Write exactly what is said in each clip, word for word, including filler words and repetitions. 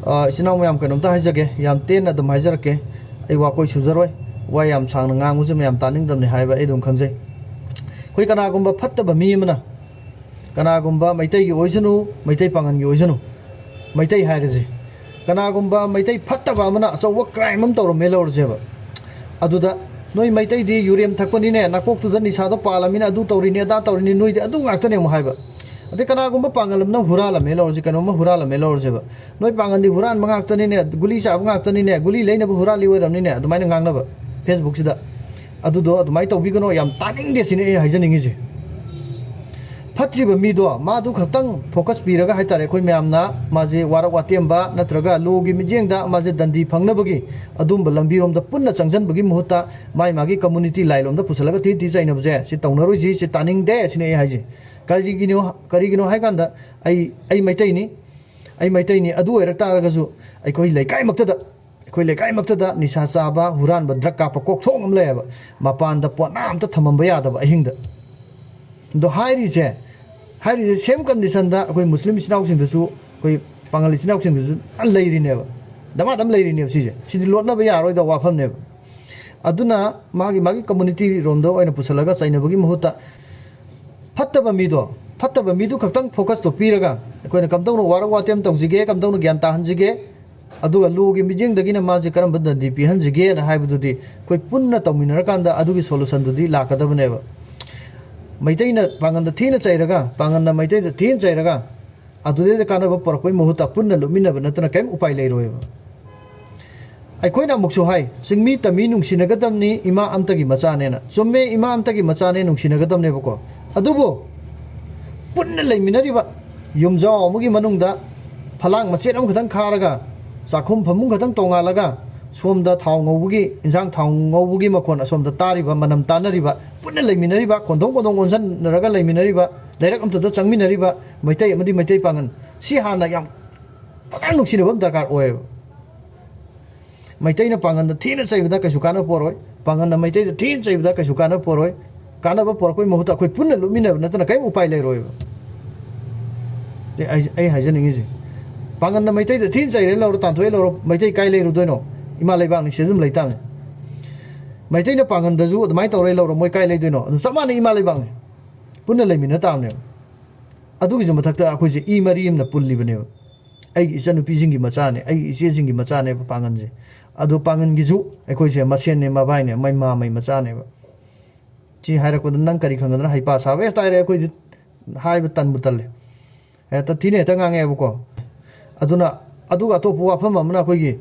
ꯑ, ꯏꯆꯤꯟ ꯏꯅꯥꯎ ꯃꯌꯥꯝ, ꯀꯩꯅꯣꯝꯇ ꯍꯥꯏꯖꯒꯦ, ꯌꯥꯝ ꯇꯦꯟꯅ ꯑꯗꯨꯝ ꯍꯥꯏꯖꯔꯛꯀꯦ꯫ ꯑꯩ ꯋꯥ ꯀꯣꯏ ꯁꯨꯖꯔꯣꯏ꯫ ꯋꯥ ꯌꯥꯝ ꯁꯥꯡꯅ ꯉꯥꯡꯕꯁꯦ ꯃꯌꯥꯝ ꯇꯥꯅꯤꯡꯗꯕꯅꯤ ꯍꯥꯏꯕ ꯑꯩ ꯑꯗꯨꯝ ꯈꯪꯖꯩ꯫ ꯑꯩꯈꯣꯏ ꯀꯅꯥꯒꯨꯝꯕ ꯐꯠꯇꯕ ꯃꯤ ꯑꯃꯅ, ꯀꯅꯥꯒꯨꯝꯕ ꯃꯩꯇꯩꯒꯤ ꯑꯣꯏꯁꯅꯨ, ꯃꯩꯇꯩ ꯄꯥꯉꯜꯒꯤ ꯑꯣꯏꯁꯅꯨ, ꯃꯩꯇꯩ ꯍꯥꯏꯔꯁꯦ, ꯀꯅꯥꯒꯨꯝꯕ ꯃꯩꯇꯩ ꯐꯠꯇꯕ ꯑꯃꯅ ꯑꯆꯧꯕ crime ꯑꯃ ꯇꯧꯔꯝꯃꯦ ꯂꯧꯔꯁꯦꯕ꯫ ꯑꯗꯨꯗ ꯅꯣꯏ ꯃꯩꯇꯩꯗꯤ ꯌꯨꯔꯦꯝ ꯊꯛꯄꯅꯤꯅꯦ, ꯅꯥꯀꯣꯛꯇꯨꯗ ꯅꯤꯁꯥꯗꯣ ꯄꯥꯜꯂꯃꯤꯅ ꯑꯗꯨ ꯇꯧꯔꯤꯅꯦ, ꯑꯗꯥ ꯇꯧꯔꯤꯅꯦ, ꯅꯣꯏꯗꯤ ꯑꯗꯨ ꯉꯥꯛꯇꯅꯦ ꯑꯃꯨꯛ ꯍꯥꯏꯕ꯫ ꯑꯗꯩ ꯀꯅꯥꯒꯨꯝꯕ ꯄꯥꯡꯒꯜ ꯑꯃꯅ ꯍꯨꯔꯥꯜꯂꯝꯃꯦ ꯂꯧꯔꯁꯤ, ꯀꯩꯅꯣꯝꯃ ꯍꯨꯔꯥꯜꯂꯝꯃꯦ ꯂꯧꯔꯁꯦꯕ, ꯅꯣꯏ ꯄꯥꯡꯒꯜꯗꯤ ꯍꯨꯔꯥꯟꯕ ꯉꯥꯛꯇꯅꯤꯅꯦ, ꯒꯨꯂꯤ ꯆꯥꯕ ꯉꯥꯛꯇꯅꯤꯅꯦ, ꯒꯨꯂꯤ ꯂꯩꯅꯕ ꯍꯨꯔꯥꯜꯂꯤ ꯑꯣꯏꯔꯝꯅꯤꯅꯦ, ꯑꯗꯨꯃꯥꯏꯅ ꯉꯥꯡꯅꯕ Facebookꯁꯤꯗ꯫ ꯑꯗꯨꯗꯣ ꯑꯗꯨꯃꯥꯏꯅ ꯇꯧꯕꯤꯒꯅꯣ, ꯌꯥꯝ ꯇꯥꯅꯤꯡꯗꯦ ꯁꯤꯅꯤ ꯑꯩ ꯍꯥꯏꯖꯅꯤꯡꯉꯤꯁꯦ꯫ ꯐꯠꯇ꯭ꯔꯤꯕ ꯃꯤꯗꯣ ꯃꯥꯗꯨ ꯈꯛꯇꯪ focus ꯄꯤꯔꯒ ꯍꯥꯏꯇꯥꯔꯦ, ꯑꯩꯈꯣꯏ ꯃꯌꯥꯝꯅ ꯃꯥꯁꯦ ꯋꯥꯔꯛ ꯋꯥꯇꯦꯝꯕ ꯅꯠꯇ꯭ꯔꯒ lawꯒꯤ ꯃꯤꯠꯌꯦꯡꯗ ꯃꯥꯁꯦ ꯗꯟꯗꯤ ꯐꯪꯅꯕꯒꯤ ꯑꯗꯨꯝꯕ ꯂꯝꯕꯤꯔꯣꯝꯗ ꯄꯨꯟꯅ ꯆꯪꯁꯤꯟꯕꯒꯤ ꯃꯍꯨꯠꯇ ꯃꯥꯏ ꯃꯥꯒꯤ community ꯂꯥꯏꯂꯣꯝꯗ ꯄꯨꯁꯜꯂꯒ ꯊꯤ ꯊꯤ ꯆꯩꯅꯕꯁꯦ ꯁꯤ ꯇꯧꯅꯔꯣꯏꯁꯤ, ꯁꯤ ꯇꯥꯅꯤꯡꯗꯦ ꯁꯤꯅꯤ ꯑꯩ ꯍꯥꯏꯁꯦ꯫ ꯀꯔꯤꯒꯤꯅꯣ, ꯀꯔꯤꯒꯤꯅꯣ ꯍꯥꯏ ꯀꯥꯟꯗ ꯑꯩ, ꯑꯩ ꯃꯩꯇꯩꯅꯤ, ꯑꯩ ꯃꯩꯇꯩꯅꯤ, ꯑꯗꯨ ꯑꯣꯏꯔꯛ ꯇꯥꯔꯒꯁꯨ ꯑꯩꯈꯣꯏ ꯂꯩꯀꯥꯏꯃꯛꯇꯗ, ꯑꯩꯈꯣꯏ ꯂꯩꯀꯥꯏꯃꯛꯇꯗ ꯅꯤꯁꯥ ꯆꯥꯕ, ꯍꯨꯔꯥꯟꯕ, drug ꯀꯥꯞꯄ ꯀꯣꯛꯊꯣꯡ ꯑꯃ ꯂꯩꯌꯦꯕ꯫ ꯃꯄꯥꯟꯗ ꯄꯣꯠꯅꯥ ꯑꯝꯇ ꯊꯝꯃꯝꯕ ꯌꯥꯗꯕ ꯑꯍꯤꯡꯗ꯫ ꯑꯗꯣ ꯍꯥꯏꯔꯤꯁꯦ, ꯍꯥꯏꯔꯤꯁꯦ same conditionꯗ ꯑꯩꯈꯣꯏ ꯃꯨꯁꯂꯤꯝ ꯏꯆꯤꯟ ꯏꯅꯥꯎꯁꯤꯡꯗꯁꯨ, ꯑꯩꯈꯣꯏ ꯄꯥꯉꯜ ꯏꯆꯤꯟ ꯏꯅꯥꯎꯁꯤꯡꯗꯁꯨ ꯂꯩꯔꯤꯅꯦꯕ, ꯗꯃꯥ ꯗꯝ ꯂꯩꯔꯤꯅꯦꯕ꯫ ꯁꯤꯁꯦ, ꯁꯤꯗꯤ ꯂꯣꯠꯅꯕ ꯌꯥꯔꯣꯏꯗꯕ ꯋꯥꯐꯝꯅꯦꯕ꯫ ꯑꯗꯨꯅ ꯃꯥꯒꯤ, ꯃꯥꯒꯤ community ꯔꯣꯝꯗ ꯑꯣꯏꯅ ꯄꯨꯁꯜꯂꯒ ꯆꯩꯅꯕꯒꯤ ꯃꯍꯨꯠꯇ ꯐꯠꯇꯕ ꯃꯤꯗꯣ, ꯐꯠꯇꯕ ꯃꯤꯗꯨ ꯈꯛꯇꯪ focusꯇꯣ ꯄꯤꯔꯒ ꯑꯩꯈꯣꯏꯅ ꯀꯝꯗꯧꯅ ꯋꯥꯔꯛ ꯋꯥꯇꯦꯝ ꯇꯧꯁꯤꯒꯦ, ꯀꯝꯗꯧꯅ ꯒ꯭ꯌꯥꯟ ꯇꯥꯍꯟꯁꯤꯒꯦ, ꯑꯗꯨꯒ lawꯒꯤ ꯃꯤꯠꯌꯦꯡꯗꯒꯤꯅ ꯃꯥꯁꯦ ꯀꯔꯝꯕ ꯗꯟꯗꯤ ꯄꯤꯍꯟꯁꯤꯒꯦꯅ ꯍꯥꯏꯕꯗꯨꯗꯤ ꯑꯩꯈꯣꯏ ꯄꯨꯟꯅ ꯇꯧꯃꯤꯟꯅꯔꯀꯥꯟꯗ ꯑꯗꯨꯒꯤ solutionꯗꯨꯗꯤ ꯂꯥꯛꯀꯗꯕꯅꯦꯕ꯫ ꯃꯩꯇꯩꯅ ꯄꯥꯡꯒꯜꯗ ꯊꯤꯅ ꯆꯩꯔꯒ, ꯄꯥꯡꯒꯜꯅ ꯃꯩꯇꯩꯗ ꯊꯤꯅ ꯆꯩꯔꯒ, ꯑꯗꯨꯗꯩꯗ ꯀꯥꯟꯅꯕ ꯄꯨꯔꯛꯄꯩ ꯃꯍꯨꯠꯇ ꯄꯨꯟꯅ ꯂꯨꯞꯃꯤꯟꯅꯕ ꯅꯠꯇꯅ ꯀꯔꯤꯝ ꯎꯄꯥꯏ ꯂꯩꯔꯣꯏꯕ꯫ ꯑꯩꯈꯣꯏꯅ ꯑꯃꯨꯛꯁꯨ ꯍꯥꯏ, ꯆꯤꯡꯃꯤ ꯇꯝꯃꯤ ꯅꯨꯡꯁꯤꯅꯒꯗꯕꯅꯤ, ꯏꯃꯥ ꯑꯝꯇꯒꯤ ꯃꯆꯥꯅꯦꯅ꯫ ꯆꯨꯝꯃꯦ, ꯏꯃꯥ ꯑꯝꯇꯒꯤ ꯃꯆꯥꯅꯦ, ꯅꯨꯡꯁꯤꯅꯒꯗꯕꯅꯦꯕꯀꯣ꯫ ꯑꯗꯨꯕꯨ ꯄꯨꯟꯅ ꯂꯩꯃꯤꯟꯅꯔꯤꯕ ꯌꯨꯝꯖꯥꯎ ꯑꯃꯒꯤ ꯃꯅꯨꯡꯗ ꯐꯂꯥꯡ ꯃꯆꯦꯠ ꯑꯃꯈꯛꯇꯪ ꯈꯥꯔꯒ, ꯆꯥꯛꯈꯨꯝ ꯐꯃꯨꯡ ꯈꯛꯇꯪ ꯇꯣꯉꯥꯜꯂꯒ, ꯁꯣꯝꯗ ꯊꯥꯎ ꯉꯧꯕꯒꯤ, ꯏꯟꯁꯥꯡ ꯊꯥꯎ ꯉꯧꯕꯒꯤ ꯃꯈꯣꯟ ꯑꯁꯣꯝꯗ ꯇꯥꯔꯤꯕ, ꯃꯅꯝ ꯇꯥꯅꯔꯤꯕ, ꯄꯨꯟꯅ ꯂꯩꯃꯤꯟꯅꯔꯤꯕ, ꯀꯣꯟꯊꯣꯡ ꯀꯣꯟꯊꯣꯡ ꯑꯣꯟꯁꯤꯟꯅꯔꯒ ꯂꯩꯃꯤꯟꯅꯔꯤꯕ, ꯂꯩꯔꯛ ꯑꯃꯠꯇꯗ ꯆꯪꯃꯤꯟꯅꯔꯤꯕ ꯃꯩꯇꯩ ꯑꯃꯗꯤ ꯃꯩꯇꯩ ꯄꯥꯉꯜ, ꯁꯤ ꯍꯥꯟꯅ ꯌꯥꯝ ꯐꯖꯅ ꯅꯨꯡꯁꯤꯅꯕ ꯑꯃ ꯗꯔꯀꯥꯔ ꯑꯣꯏꯌꯦꯕ꯫ ꯃꯩꯇꯩꯅ ꯄꯥꯡꯒꯜꯗ ꯊꯤꯅ ꯆꯩꯕꯗ ꯀꯩꯁꯨ ꯀꯥꯟꯅꯕ ꯄꯣꯔꯣꯏ, ꯄꯥꯡꯒꯜꯅ ꯃꯩꯇꯩꯗ ꯊꯤꯅ ꯆꯩꯕꯗ ꯀꯩꯁꯨ ꯀꯥꯟꯅꯕ ꯄꯣꯔꯣꯏ꯫ ꯀꯥꯟꯅꯕ ꯄꯣꯔꯛꯄꯒꯤ ꯃꯍꯨꯠꯇ ꯑꯩꯈꯣꯏ ꯄꯨꯟꯅ ꯂꯨꯞꯃꯤꯟꯅꯕ ꯅꯠꯇꯅ ꯀꯔꯤꯝ ꯎꯄꯥꯏ ꯂꯩꯔꯣꯏꯕ꯫ ꯑꯩ, ꯑꯩ, ꯑꯩ ꯍꯥꯏꯖꯅꯤꯡꯉꯤꯁꯦ, ꯄꯥꯡꯒꯟꯅ ꯃꯩꯇꯩꯗ ꯊꯤꯅ ꯆꯩꯔꯦ ꯂꯧꯔꯣ, ꯇꯥꯟꯊꯣꯛꯑꯦ ꯂꯧꯔꯣ, ꯃꯩꯇꯩ ꯀꯥꯏ ꯂꯩꯔꯨꯗꯣꯏꯅꯣ? ꯏꯃꯥ ꯂꯩꯕꯥꯛꯅꯤ, ꯁꯤꯗ ꯑꯗꯨꯝ ꯂꯩ ꯇꯥꯕꯅꯤ꯫ ꯃꯩꯇꯩꯅ ꯄꯥꯡꯒꯟꯗꯁꯨ ꯑꯗꯨꯃꯥꯏꯅ ꯇꯧꯔꯦ ꯂꯧꯔꯣ, ꯃꯣꯏ ꯀꯥꯏ ꯂꯩꯗꯣꯏꯅꯣ? ꯑꯗꯨꯝ ꯆꯞ ꯃꯥꯟꯅꯩ, ꯏꯃꯥ ꯂꯩꯕꯥꯛꯅꯤ, ꯄꯨꯟꯅ ꯂꯩꯃꯤꯟꯅ ꯇꯥꯕꯅꯦꯕ꯫ ꯑꯗꯨꯒꯤꯁꯨ ꯃꯊꯛꯇ ꯑꯩꯈꯣꯏꯁꯦ ꯏ ꯃꯔꯤ ꯑꯃꯅ ꯄꯨꯜꯂꯤꯕꯅꯦꯕ꯫ ꯑꯩꯒꯤ ꯏꯆꯟꯅꯨꯄꯤꯁꯤꯡꯒꯤ ꯃꯆꯥꯅꯦ, ꯑꯩꯒꯤ ꯏꯆꯦꯁꯤꯡꯒꯤ ꯃꯆꯥꯅꯦꯕ ꯄꯥꯡꯒꯟꯁꯦ꯫ ꯑꯗꯣ ꯄꯥꯡꯒꯟꯒꯤꯁꯨ ꯑꯩꯈꯣꯏꯁꯦ ꯃꯁꯦꯟꯅꯦ, ꯃꯕꯥꯏꯅꯦ, ꯃꯩ ꯃꯥꯃꯩ ꯃꯆꯥꯅꯦꯕ꯫ ꯁꯤ ꯍꯥꯏꯔꯛꯄꯗ ꯅꯪ ꯀꯔꯤ ꯈꯪꯒꯗ꯭ꯔꯥ? ꯍꯩꯄꯥ ꯁꯥꯕ ꯍꯦꯛꯇ ꯍꯥꯏꯔꯦ꯫ ꯑꯩꯈꯣꯏꯗꯤ ꯍꯥꯏꯕ ꯇꯟꯕꯨ ꯇꯜꯂꯦ꯫ ꯍꯦꯛꯇ ꯊꯤꯅ ꯍꯦꯛꯇ ꯉꯥꯡꯉꯛꯑꯦꯕꯀꯣ꯫ ꯑꯗꯨꯅ ꯑꯗꯨꯒ ꯑꯇꯣꯞꯄ ꯋꯥꯐꯝ ꯑꯃꯅ, ꯑꯩꯈꯣꯏꯒꯤ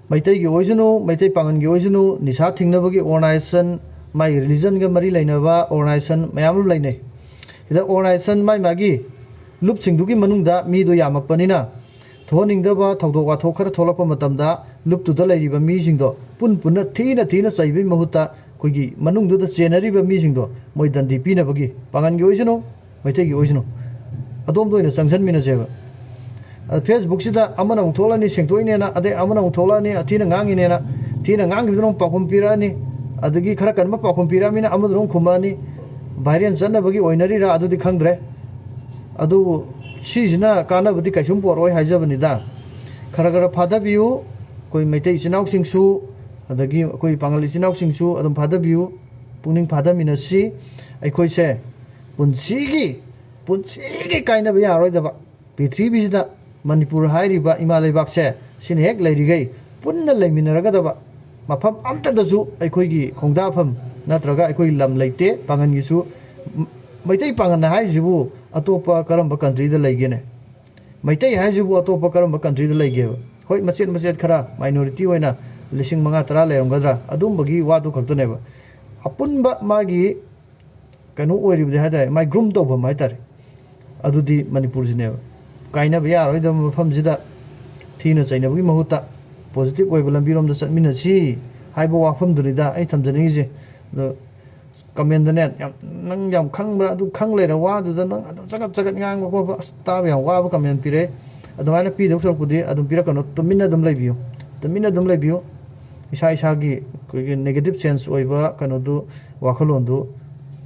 ꯃꯩꯇꯩꯒꯤ ꯑꯣꯏꯁꯅꯨ, ꯃꯩꯇꯩ ꯄꯥꯉꯜꯒꯤ ꯑꯣꯏꯁꯅꯨ, ꯅꯤꯁꯥ ꯊꯤꯡꯅꯕꯒꯤ ꯑꯣꯔꯒꯅꯥꯏꯖꯦꯁꯟ, ꯃꯥꯒꯤ ꯔꯤꯂꯤꯖꯟꯒ ꯃꯔꯤ ꯂꯩꯅꯕ ꯑꯣꯔꯒꯅꯥꯏꯖꯦꯁꯟ ꯃꯌꯥꯝ ꯑꯃ ꯂꯩꯅꯩ꯫ ꯁꯤꯗ ꯑꯣꯔꯒꯅꯥꯏꯖꯦꯁꯟ ꯃꯥꯒꯤ ꯃꯥꯒꯤ ꯂꯨꯞꯁꯤꯡꯗꯨꯒꯤ ꯃꯅꯨꯡꯗ ꯃꯤꯗꯣ ꯌꯥꯝꯃꯛꯄꯅꯤꯅ, ꯊꯣꯛꯍꯟꯅꯤꯡꯗꯕ ꯊꯧꯗꯣꯛ ꯋꯥꯊꯣꯛ ꯈꯔ ꯊꯣꯛꯂꯛꯄ ꯃꯇꯝꯗ ꯂꯨꯞꯇꯨꯗ ꯂꯩꯔꯤꯕ ꯃꯤꯁꯤꯡꯗꯣ ꯄꯨꯟ ꯄꯨꯟꯅ ꯊꯤꯅ ꯊꯤꯅ ꯆꯩꯕꯒꯤ ꯃꯍꯨꯠꯇ, ꯑꯩꯈꯣꯏꯒꯤ ꯃꯅꯨꯡꯗꯨꯗ ꯆꯦꯟꯅꯔꯤꯕ ꯃꯤꯁꯤꯡꯗꯣ ꯃꯣꯏ ꯗꯟꯗꯤ ꯄꯤꯅꯕꯒꯤ, ꯄꯥꯉꯜꯒꯤ ꯑꯣꯏꯁꯅꯨ, ꯃꯩꯇꯩꯒꯤ ꯑꯣꯏꯁꯅꯨ, ꯑꯗꯣꯝꯗ ꯑꯣꯏꯅ ꯆꯪꯁꯤꯟꯃꯤꯟꯅꯁꯦꯕ꯫ ꯑꯗ ꯐꯦꯁꯕꯨꯛꯁꯤꯗ ꯑꯃꯅ ꯑꯃꯨꯛ ꯊꯣꯛꯂꯛꯑꯅꯤ, ꯁꯦꯡꯗꯣꯛꯏꯅꯦꯅ, ꯑꯗꯩ ꯑꯃꯅ ꯑꯃꯨꯛ ꯊꯣꯛꯂꯛꯑꯅꯤ, ꯑꯊꯤꯅ ꯉꯥꯡꯉꯤꯅꯦꯅ, ꯊꯤꯅ ꯉꯥꯡꯈꯤꯕꯗꯨꯅ ꯑꯃꯨꯛ ꯄꯥꯎꯈꯨꯝ ꯄꯤꯔꯛꯑꯅꯤ, ꯑꯗꯒꯤ ꯈꯔ ꯀꯟꯕ ꯄꯥꯎꯈꯨꯝ ꯄꯤꯔꯛꯑꯃꯤꯅ ꯑꯃꯗꯨꯅ ꯑꯃꯨꯛ ꯈꯨꯝꯃꯛꯑꯅꯤ꯫ ꯚꯥꯏꯔꯦꯜ ꯆꯠꯅꯕꯒꯤ ꯑꯣꯏꯅꯔꯤꯔꯥ ꯑꯗꯨꯗꯤ ꯈꯪꯗ꯭ꯔꯦ꯫ ꯑꯗꯨꯕꯨ ꯁꯤꯁꯤꯅ ꯀꯥꯟꯅꯕꯗꯤ ꯀꯩꯁꯨꯝ ꯄꯣꯔꯛꯑꯣꯏ ꯍꯥꯏꯖꯕꯅꯤꯗ꯫ ꯈꯔ ꯈꯔ ꯐꯥꯗꯕꯤꯌꯨ, ꯑꯩꯈꯣꯏ ꯃꯩꯇꯩ ꯏꯆꯤꯟ ꯏꯅꯥꯎꯁꯤꯡꯁꯨ, ꯑꯗꯒꯤ ꯑꯩꯈꯣꯏ ꯄꯥꯉꯜ ꯏꯆꯤꯟ ꯏꯅꯥꯎꯁꯤꯡꯁꯨ ꯑꯗꯨꯝ ꯐꯥꯗꯕꯤꯌꯨ, ꯄꯨꯛꯅꯤꯡ ꯐꯥꯗꯃꯤꯟꯅꯁꯤ꯫ ꯑꯩꯈꯣꯏꯁꯦ ꯄꯨꯟꯁꯤꯒꯤ, ꯄꯨꯟꯁꯤꯒꯤ ꯀꯥꯏꯅꯕ ꯌꯥꯔꯣꯏꯗꯕ ꯄ꯭ꯔꯤꯊꯤꯕꯤꯁꯤꯗ ꯃꯅꯤꯄꯨꯔ ꯍꯥꯏꯔꯤꯕ ꯏꯃꯥ ꯂꯩꯕꯥꯛꯁꯦ, ꯁꯤꯅ ꯍꯦꯛ ꯂꯩꯔꯤꯈꯩ ꯄꯨꯟꯅ ꯂꯩꯃꯤꯟꯅꯔꯒꯗꯕ ꯃꯐꯝ ꯑꯝꯇꯗꯁꯨ ꯑꯩꯈꯣꯏꯒꯤ ꯈꯣꯡꯗꯥꯐꯝ ꯅꯠꯇ꯭ꯔꯒ ꯑꯩꯈꯣꯏꯒꯤ ꯂꯝ ꯂꯩꯇꯦ꯫ ꯄꯥꯉꯜꯒꯤꯁꯨ, ꯝ-, ꯃꯩꯇꯩ ꯄꯥꯉꯜ ꯍꯥꯏꯔꯤꯁꯤꯕꯨ ꯑꯇꯣꯞꯄ ꯀꯔꯝꯕ ꯀꯟꯇ꯭ꯔꯤꯗ ꯂꯩꯒꯦꯅꯦ? ꯃꯩꯇꯩ ꯍꯥꯏꯁꯤꯕꯨ ꯑꯇꯣꯞꯄ ꯀꯔꯝꯕ ꯀꯟꯇ꯭ꯔꯤꯗ ꯂꯩꯒꯦꯕ? ꯍꯣꯏ, ꯃꯆꯦꯠ ꯃꯆꯦꯠ ꯈꯔ ꯃꯥꯏꯅꯣꯔꯤꯇꯤ ꯑꯣꯏꯅ ꯂꯤꯁꯤꯡ ꯃꯉꯥ ꯇꯔꯥ ꯂꯩꯔꯝꯒꯗ꯭ꯔꯥ, ꯑꯗꯨꯝꯕꯒꯤ ꯋꯥꯗꯨ ꯈꯛꯇꯅꯦꯕ꯫ ꯑꯄꯨꯟꯕ ꯃꯥꯒꯤ ꯀꯩꯅꯣ ꯑꯣꯏꯔꯤꯕꯗꯤ ꯍꯥꯏ ꯇꯥꯔꯦ, ꯃꯥꯏ ꯒ꯭ꯔꯨꯝ ꯇꯧꯐꯝ ꯍꯥꯏ ꯇꯥꯔꯦ, ꯑꯗꯨꯗꯤ ꯃꯅꯤꯄꯨꯔꯁꯤꯅꯦꯕ꯫ ꯀꯥꯏꯅꯕ ꯌꯥꯔꯣꯏꯗꯕ ꯃꯐꯝꯁꯤꯗ ꯊꯤꯅ ꯆꯩꯅꯕꯒꯤ ꯃꯍꯨꯠꯇ ꯄꯣꯖꯤꯇꯤꯚ ꯑꯣꯏꯕ ꯂꯝꯕꯤꯔꯣꯝꯗ ꯆꯠꯃꯤꯟꯅꯁꯤ ꯍꯥꯏꯕ ꯋꯥꯐꯝꯗꯨꯅꯤꯗ ꯑꯩ ꯊꯝꯖꯅꯤꯡꯉꯤꯁꯦ꯫ ꯑꯗꯣ ꯀꯃꯦꯟꯗꯅꯦ, "ꯌꯥꯝ, ꯅꯪ ꯌꯥꯝ ꯈꯪꯕ꯭ꯔꯥ? ꯑꯗꯨ ꯈꯪ ꯂꯩꯔ ꯋꯥꯗꯨꯗ ꯅꯪ ꯑꯗꯨꯝ ꯆꯒꯠ ꯆꯒꯠ ꯉꯥꯡꯕ ꯈꯣꯠꯄ, ꯑꯁ, ꯇꯥꯕ ꯌꯥꯝ ꯋꯥꯕ ꯀꯃꯦꯟ ꯄꯤꯔꯛꯑꯦ"꯫ ꯑꯗꯨꯃꯥꯏꯅ ꯄꯤꯗꯧ ꯁꯔꯨꯛꯄꯨꯗꯤ ꯑꯗꯨꯝ ꯄꯤꯔꯛꯀꯅꯨ, ꯇꯨꯃꯤꯟꯅ ꯑꯗꯨꯝ ꯂꯩꯕꯤꯌꯨ, ꯇꯨꯃꯤꯟꯅ ꯑꯗꯨꯝ ꯂꯩꯕꯤꯌꯨ꯫ ꯏꯁꯥ ꯏꯁꯥꯒꯤ ꯑꯩꯈꯣꯏꯒꯤ ꯅꯦꯒꯦꯇꯤꯚ ꯁꯦꯟꯁ ꯑꯣꯏꯕ ꯀꯩꯅꯣꯗꯨ, ꯋꯥꯈꯜꯂꯣꯟꯗꯨ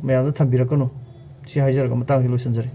ꯃꯌꯥꯝꯗ ꯊꯝꯕꯤꯔꯛꯀꯅꯨ꯫ ꯁꯤ ꯍꯥꯏꯖꯔꯒ ꯃꯇꯥꯡꯁꯤ ꯂꯣꯏꯁꯤꯟꯖꯔꯦ꯫